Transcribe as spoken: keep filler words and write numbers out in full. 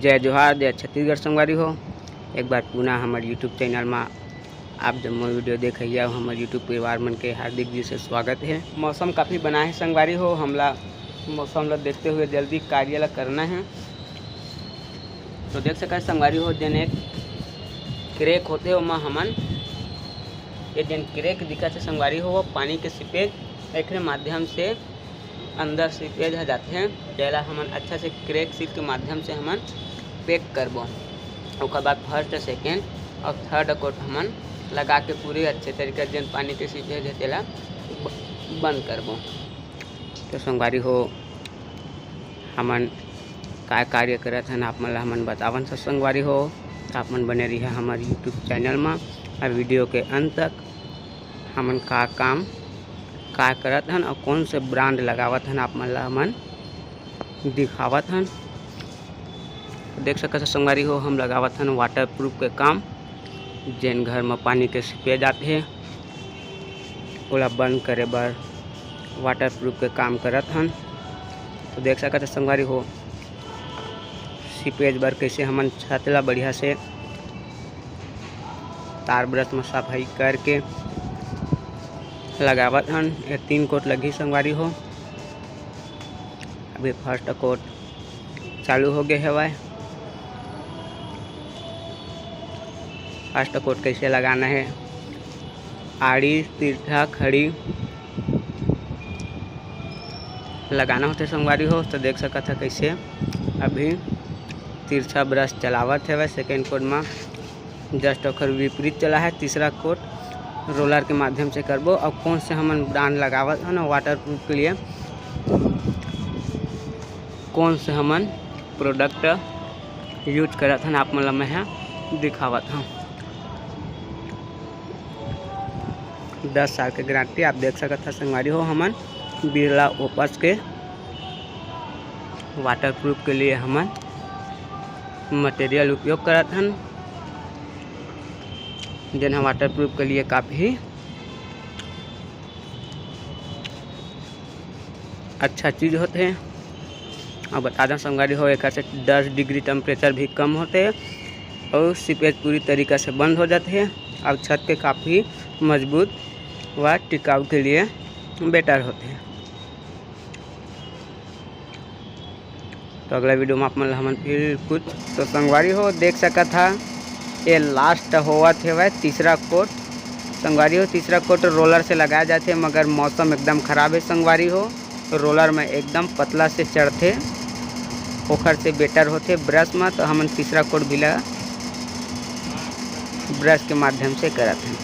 जय जोहार, जय छत्तीसगढ़ संगवारी हो। एक बार पुनः हमर YouTube चैनल मा आप जम्मो वीडियो देखइया अउ हमर YouTube परिवार मन के हार्दिक जी से स्वागत हे। मौसम काफ़ी बना हे संगवारी हो, हमला मौसम ला देखते हुए जल्दी कार्य ला करना हे। तो देख सकत संगवारी हो, जेन एक क्रैक होथे ओमा हमन, ये जेन क्रैक दिखत हे संगवारी हो, वो पानी के सीपेज एकरे माध्यम से अंदर सीपेज ह जाथे, जेला हमन अच्छा से क्रैक सील के माध्यम से हमन पैक करबो। ओकर बाद फर्स्ट, सेकेंड अउ थर्ड कोट हमन लगा के पूरे अच्छे तरीके से जेन पानी के सीपेज हे तेला ब-, बंद करबो। तो संगवारी हो, हमन काय कार्य करत हन, आप मन ला हमन बतावन। तो संगवारी हो, आप मन बने रहिए हमर YouTube चैनल मा अउ वीडियो के अंत तक। हमन का काम का करत हन अउ कौन से ब्रांड लगावत हन, आप मन ला हमन दिखावत हन। देख सकत हो संगवारी हो, हम लगावत हन वाटरप्रूफ के काम। जेन घर म पानी के सीपेज आथे, ओला बंद करे बर वाटरप्रूफ के काम करत हन। तो देख सकत हो संगवारी हो, सीपेज बर कइसे हमन छत ला बढ़िया से तार ब्रश म सफाई करके लगावत हन। ये तीन कोट लगही संगवारी हो। अभी फर्स्ट कोट चालू हो गए हवय। फर्स्ट कोट कइसे लगाना हे, आड़ी, तिरछा, खड़ी लगाना होथे संगवारी हो। तो देख सकत ह कइसे अभी तिरछा ब्रश चलावत हवय सेकेंड कोट म। जस्ट ओकर विपरीत चला है। तीसरा कोट रोलर के माध्यम से करबो। और कौन से हमन ब्रांड लगावत हन वाटरप्रूफ के लिए, कौन से हमन प्रोडक्ट यूज करत हन, आप मन ल मैं ह दिखावत हूँ। दस साल के गारंटी आप देख सकत ह संगवारी हो। हमन बिरला ओपस के वाटरप्रूफ के लिए हमन मटेरियल उपयोग करत हन, जेन ह वाटरप्रूफ के लिए काफ़ी अच्छा चीज़ होथे। अब बता दें संगवारी हो, एकर से दस डिग्री टेम्परेचर भी कम होथे और सीपेज पूरी तरीका से बंद हो जाथे। अब छत के काफ़ी मजबूत व टिकाऊ के लिए बेटर होथे। तो अगला वीडियो में आप मन ल हमन फिर कुछ, तो संगवारी हो देख सकत हा, ये लास्ट होवत हेवय तीसरा कोट। संगवारी हो, तीसरा कोट रोलर से लगाया जाथे, मगर मौसम एकदम खराब है संगवारी हो, रोलर में एकदम पतला से चढ़थे, ओखर से बेटर होथे ब्रश में। तो हमन तीसरा कोट भी ला ब्रश के माध्यम से करत हन।